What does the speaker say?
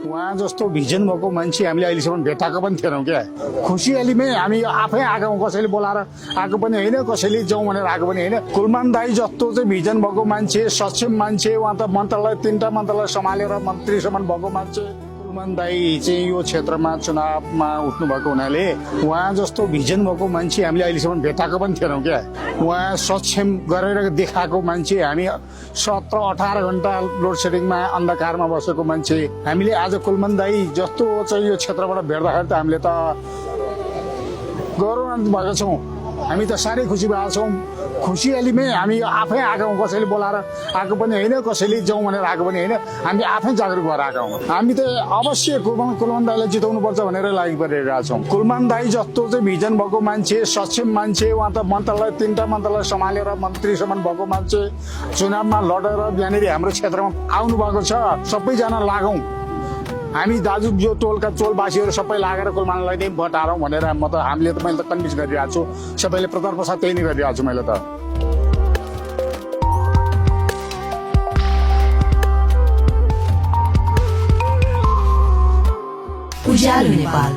उहाँ जस्तो भिजन भएको मान्छे हामीले अहिलेसम्म भेटाएको पनि थिएनौँ क्या। खुसियालीमै हामी आफै आएको, कसैले बोलाएर आएको पनि होइन, कसैले जाउँ भनेर आएको पनि होइन। कुलमान दाई जस्तो चाहिँ भिजन भएको मान्छे, सक्षम मान्छे, उहाँ त मन्त्रालय 3टा मन्त्रालय सम्हालेर मन्त्रीसम्म भएको मान्छे। कुलमान दाई चाहिँ यो क्षेत्रमा चुनावमा उठ्नु भएको हुनाले उहाँ जस्तो भिजन भएको मान्छे हामीले अहिलेसम्म भेटाएको पनि थिएनौँ क्या। उहाँ सक्षम गरेर देखाएको मान्छे, हामी 17-18 घन्टा लोड सेडिङमा अन्धकारमा बसेको मान्छे हामीले आज कुलमान दाई जस्तो चाहिँ यो क्षेत्रबाट भेट्दाखेरि त हामीले त गौरवान्वित भएका छौँ। हामी त साह्रै खुसी भएका छौँ। खुसियालीमै हामी आफै आएको, कसैले बोलाएर आएको पनि होइन, कसैले जाउँ भनेर आएको पनि होइन। हामी आफै जागरुक भएर आएका हौँ। हामी त अवश्य कुलमान दाईलाई जिताउनु पर्छ भनेर लागि परिरहेका छौँ। कुलमान दाई जस्तो चाहिँ भिजन भएको मान्छे, सक्षम मान्छे, उहाँ त मन्त्रालय 3टा मन्त्रालय सम्हालेर मन्त्रीसम्म भएको मान्छे चुनावमा लडेर यहाँनिर हाम्रो क्षेत्रमा आउनु भएको छ। सबैजना लागौँ, हामी दाजु जो टोलबासीहरू सबै लागेर कुलमानलाई नै भोट हारौँ भनेर मैले त कन्भिन्स गरिरहेको छु। सबैले प्रचार प्रसार त्यही नै गरिरहेको छु मैले त। उज्यालो नेपाल।